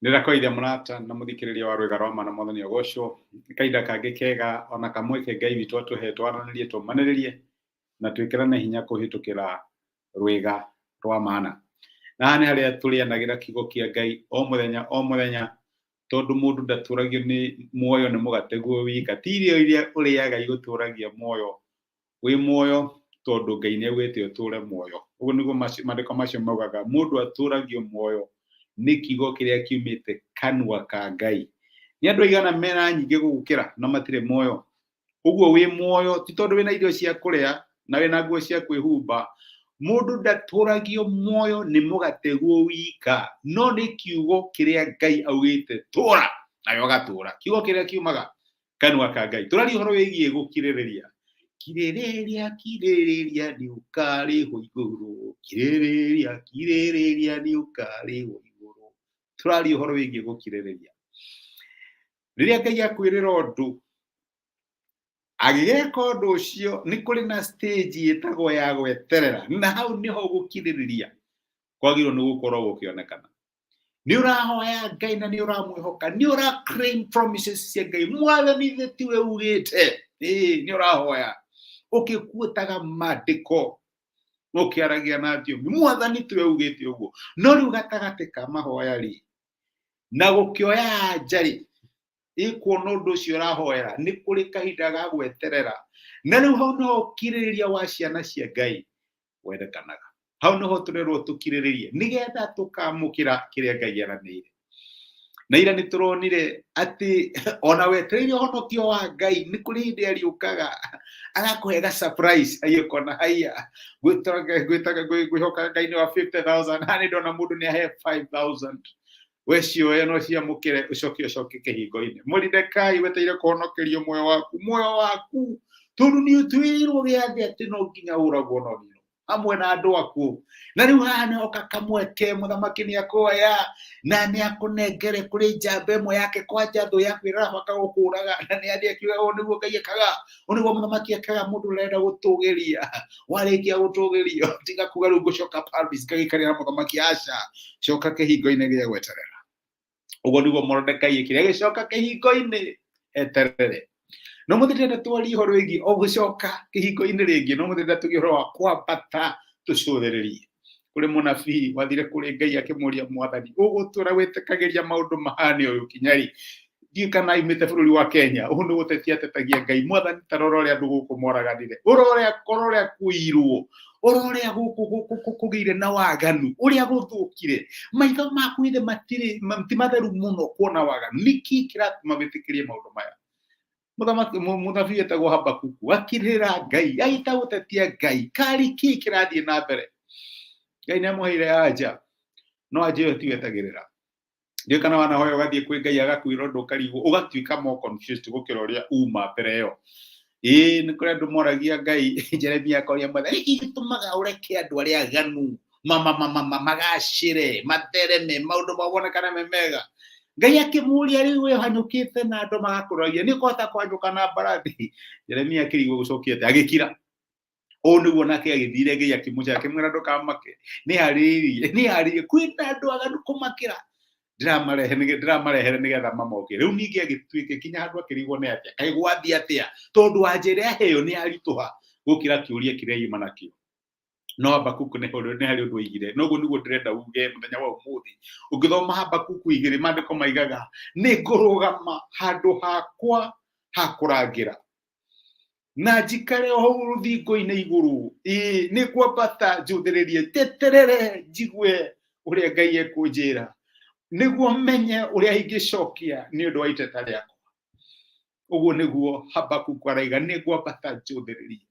Nĩndakũgeithia mũrata na mũthikĩrĩria wa rwĩga rwa mana mwathani agocwo. Nĩ kahinda kangĩ kega ona kamweke Ngai witũ atũhe twaranĩrie tũmanĩrĩrie na twĩkĩrane hinya kũhĩtũkĩra rwĩga rwa mana. Na haha nĩ harĩa tũrĩanagĩra kiugo kĩa Ngai o mũthenya o mũthenya tondũ mũndũ ndatũragio nĩ muoyo nĩ mũgate guo wika. Ti irio iria ũrĩaga igũtũragia muoyo wĩ muoyo tondũ Ngai nĩ augĩte ũtũre muoyo. Ũguo nĩguo maandĩko macio maugaga, mũndũ atũragio muoyo nĩ kiugo kĩrĩa kiumĩte kanua ka Ngai. Nĩ andũ aigana mena nyingĩ gũgũkĩra na matirĩ muoyo? Ũguo wĩ muoyo ti tondũ wĩna irio cia kũrĩa na wĩna nguo cia kwĩhumba. Mũndũ ndatũragio muoyo nĩ mũgate guo wika, no nĩ kiugo kĩrĩa Ngai augĩte tũra, nawe ũgatũra. Kiugo kĩrĩa kiumaga kanua ka Ngai. Tũraria ũhoro wĩgiĩ gũkirĩrĩria. Kirĩrĩria, kirĩrĩria nĩ ũkarĩhwo igũrũ. Kirĩrĩria, kirĩrĩria nĩ ũkarĩhwo igũrũ. Tũraria ũhoro wĩgiĩ gũkirĩrĩria. Rĩrĩa Ngai akwĩrĩra ũndũ, agĩgeka ũndũ ũcio, nĩ kũrĩ na stage ĩtagwo ya gweterera, na hau nĩho gũkirĩrĩria kwagĩrĩirwo nĩ gũkorwo gũkĩonekana. Nĩ ũrahoya Ngai na nĩ ũramwĩhoka, nĩ ũra claim promises cia Ngai, mwathani ithe tiwe ugĩte. Ĩĩ, nĩ ũrahoya ũkĩkuotaga maandĩko ũkĩaragia na thiomi, mwathani tiwe ugĩte ũguo. No rĩu gatagatĩ ka mahoya rĩ, na gũkĩoya anja rĩ, ĩkuona ũndũ ũcio ũrahoera, nĩ kũrĩ kahinda ga gweterera. Na rĩu hau nĩho ũkirĩrĩria wa ciana cia Ngai wendekanaga. Hau nĩho tũrerwo tũkirĩrĩrie nĩgetha tũkamũkĩra kĩrĩa Ngai eranĩire. Na ira nĩ tũronire atĩ ona wetereire ũhonokio wa Ngai nĩ kũrĩ hĩndĩ ariũkaga agakũhe ga surprise, agĩkona haiya ngwĩhokaga Ngai nĩ wa 50,000, haha nĩ ndona mũndũ nĩ ahe 5,000, we cioe no ciamũkĩre ũcoke ũcoke kĩhingo-inĩ. Moridekai wetereire kũhonokerio muoyo waku, muoyo waku tondũ nĩ ũtuĩrĩirwo gĩathĩ atĩ no nginya ũragwo no nino hamwe na andũ aku. Na rĩu haha nĩ hoka kamweke, mũthamaki nĩ akuoya na nĩ akũnengere kũrĩ njamba ĩmwe yake, kwanja thũ yaku ĩrabanga gũkũraga, na nĩ athiĩ akiuga ũũ nĩguo Ngai ekaga, ũũ nĩguo mũthamaki ekaga mũndũ ũrenda gũtũgĩria. Warĩkia gũtũgĩrio, tiga kuga rĩu ngũcoka Paris ngagĩikarĩra mũthamaki, aca, coka kĩhingo-inĩ gĩa gweterera. Ũguo nĩguo Morodekai ekire, agĩcoka kĩhingo-inĩ eterere. No mũthĩ ndĩrenda twarie ũhoro wĩgiĩ o gũcoka kĩhingo-inĩ rĩngĩ, no mũthĩ ndĩrenda tũgĩe ũhoro wa kwambata tũcũthĩrĩrie. Kũrĩ mũnabii wathire kũrĩ Ngai akĩmũria, mwathani, ũgũtũra wĩtĩkagĩria maũndũ mahane ũyũ kinya rĩ? Ndiũĩ kana aumĩte bũrũri wa Kenya. Ũũ nĩ gũtetia atetagia Ngai. Mwathani, ta rora ũrĩa andũ gũkũ moraganire, ũrora ũrĩa kũirwo, ũrora ũrĩa gũkũ kũgĩire na waganu, ũrĩa gũthũkire. Maitho maku ithe matirĩ ti matheru mũno kuona waganu. Nĩkĩ kĩratũma wĩtĩkĩrie maũndũ maya? Mũthamaki mũnabii etagwo Habakuku akĩrĩra Ngai, agĩta gũtetia Ngai, karĩ kĩ kĩrathiĩ na mbere? Ngai nĩ amũheire anja, no anja ĩyo tiyo etagĩrĩra. Ndiũĩ kana wanahoya ũgathiĩ kwĩ Ngai agakwĩra ũndũ ũkarigwo, ũgatuĩka more confused gũkĩra ũrĩa uma mbere ĩyo. Ĩĩ nĩ kũrĩ andũ moragia Ngai, Jeremia akoria mwathani, nĩkĩ gĩtũmaga ũreke andũ arĩa aganu magacĩre, mathereme, maũndũ mao monekane me mega? Ngai akĩmũria, rĩu we ũhanyũkĩte na andũ magakũroria, nĩ ũkũhota kũhanyũka na mbarathi? Jeremia akĩrigwo gũcokia atĩa, agĩkira. Ũũ nĩguo nake agĩthire Ngai akĩmũca akĩmwĩra ndũkamake, nĩ harĩirie, nĩ harĩirie kwĩna andũ aganu kũmakĩra, ndĩramarehe ndĩramarehere nĩgetha mamoke. Rĩu ningĩ agĩtuĩka kinya handũ akĩrigwo nĩ atĩa, kaĩ gwathiĩ atĩa, tondũ anja ĩrĩa aheo nĩ yaritũha gũkĩra kĩũria kĩrĩa yuma nakĩo. No Habakuku nĩ harĩ ũndũ oigire, noguo nĩguo ndĩrenda uge mũthenya wa ũmũthĩ. Ũngĩthoma Habakuku igĩrĩ, maandĩko maigaga nĩ ngũrũgama handũ hakwa ha kũrangĩra na njikare o hau rũthingo-inĩ igũrũ, ĩĩ nĩ ngwambata njũthĩrĩrie, njeterere njigue ũrĩa Ngai ekũnjĩra nĩguo menye ũrĩa ingĩcokia nĩ ũndũ wa iteta rĩakwa. Ũguo nĩguo Habakuku araiga, nĩ ngwambata njũthĩrĩrie,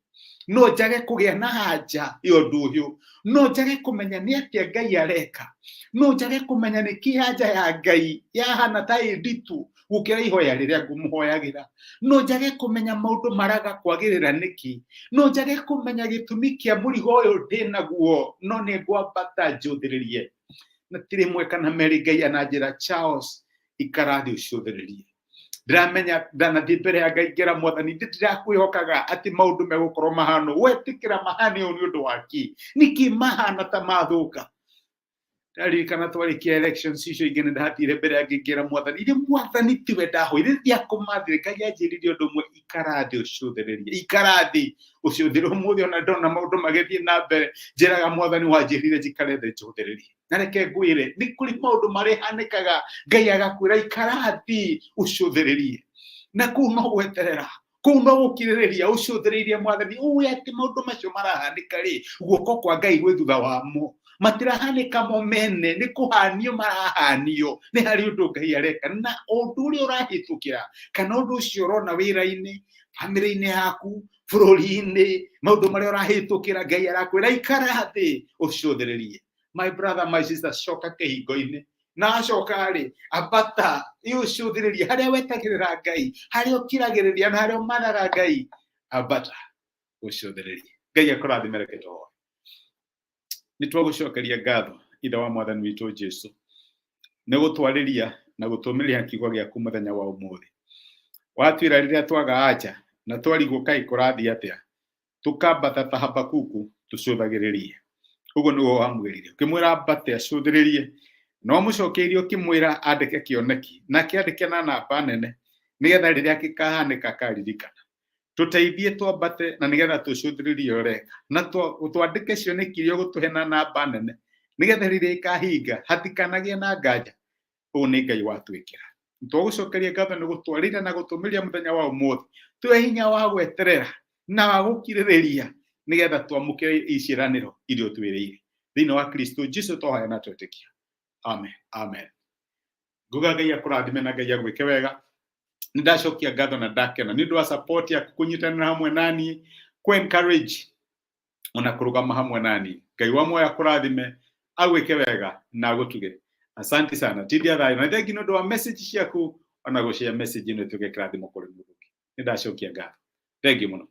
no njage kũgĩa na anja ya ũndũ ũyũ, no njage kũmenya nĩ atĩa Ngai areka, no njage kũmenya nĩ kĩ anja ya Ngai yahana ta ĩ nditũ gũkĩra ihoya rĩrĩa ngũmũhoyagĩra, no njage kũmenya maũndũ maraga kwagĩrĩra nĩkĩ, no njage kũmenya gĩtũmi kĩa mũrigo ũyũ ndĩ naguo, no nĩ ngwambata njũthĩrĩrie. Na ti rĩmwe kana merĩ Ngai ananjĩra, Charles, ikara thĩ ũcũthĩrĩrie. Ndĩramenya ndanathiĩ mbere ya Ngai ngera mwathani, ndĩ ndĩrakwĩhokaga atĩ maũndũ megũkorwo mahana ũũ, wetĩkĩra mahane ũũ nĩ ũndũ wa kĩ? Nĩkĩ mahana ta mathũka? Ndaririkana twarĩkia elections icio ingĩ, nĩ ndathire mbere ya ngĩngĩra mwathani, irĩ mwathani tiwe ndahoire ndiakũmathire. Ngai anjĩrire ũndũ ũmwe, ikara thĩ ũcũthĩrĩrie, ikara thĩ ũcũthĩrĩrie. Ũmũthĩ ona ndona maũndũ magĩthiĩ na mbere, njĩraga mwathani wanjĩrire njikare thĩ njũthĩrĩrie. Na reke ngwĩre, nĩ kũrĩ maũndũ marĩhanĩkaga Ngai agakwĩra ikara thĩ ũcũthĩrĩrie, na kũu no gweterera, kũu no gũkirĩrĩria ũcũthĩrĩirie mwathani, ũĩ atĩ maũndũ macio marahanĩka rĩ, guoko kwa Ngai gwĩ thutha wamo. Matirahanĩka mo mene, nĩ kũhanio marahanio, nĩ harĩ ũndũ Ngai areka. Na ũndũ ũrĩa ũrahĩtũkĩra kana ũndũ ũcio ũrona wĩra-inĩ, bamĩrĩ-inĩ yaku, bũrũri-inĩ, maũndũ marĩa ũrahĩtũkĩra, Ngai arakwĩra ikara thĩ ũcũthĩrĩrie. My brother, my sister, coka kĩhingo-inĩ, na acoka rĩ, ambata ũcũthĩrĩrie harĩa wetagĩrĩra Ngai, harĩa ũkiragĩrĩria na harĩa ũmathaga Ngai, ambata ũcũthĩrĩrie. Ngai akũrathime. Reke tũhoe. Nĩ twagũcokeria ngatho, Ithe wa mwathani witũ Jesu, nĩ gũtwarĩria na gũtũmĩrĩra kiugo gĩaku mũthenya wa ũmũthĩ. Watwĩra rĩrĩa twaga anja na twarigwo kaĩ kũrathiĩ atĩa, tũkambata ta Habakuku tũcũthagĩrĩrie. Ũguo nĩguo wamwĩrire, ũkĩmwĩra ambate acũthĩrĩrie, na wamũcokeirie ũkĩmwĩra andĩke kĩoneki, na kĩandĩke na namba nene, nĩgetha rĩrĩa gĩkahanĩka akaririkana. Tũteithie twambate na nĩgetha tũcũthĩrĩrie ũreka, na twandĩke cioneki iria ũgũtũhe na namba nene, nĩgetha rĩrĩa ikahinga hatikanagĩe na nganja. Ũũ nĩ Ngai watwĩkĩra. Twagũcokeria ngatho nĩ gũtwarĩra na gũtũmĩria mũthenya wa ũmũthĩ. Tuhe hinya wa gweterera na wa gũkirĩrĩria, nĩgetha twamũkĩre iciĩranĩro iria ũtwĩrĩire thĩinĩ wa Kristo Jesu. Twahoya na twetĩkia, amen, amen. Nguga Ngai akũrathime na Ngai agwĩke wega. Nĩ ndacokia ngatho na ndakena nĩ ũndũ wa support yaku, kũnyitanĩra hamwe naniĩ, kũ encourage ona kũrũgama hamwe nani. Ngai wa muoyo akũrathime, agwĩke wega na agũtuge. Asante sana, tindia thayũ, na thengi nĩ ũndũ wa message ciaku ona gũshare message ĩno ĩtuĩke kĩrathimo kũrĩ mũndũ ũngĩ. Nĩ ndacokia ngatho, thengi mũno.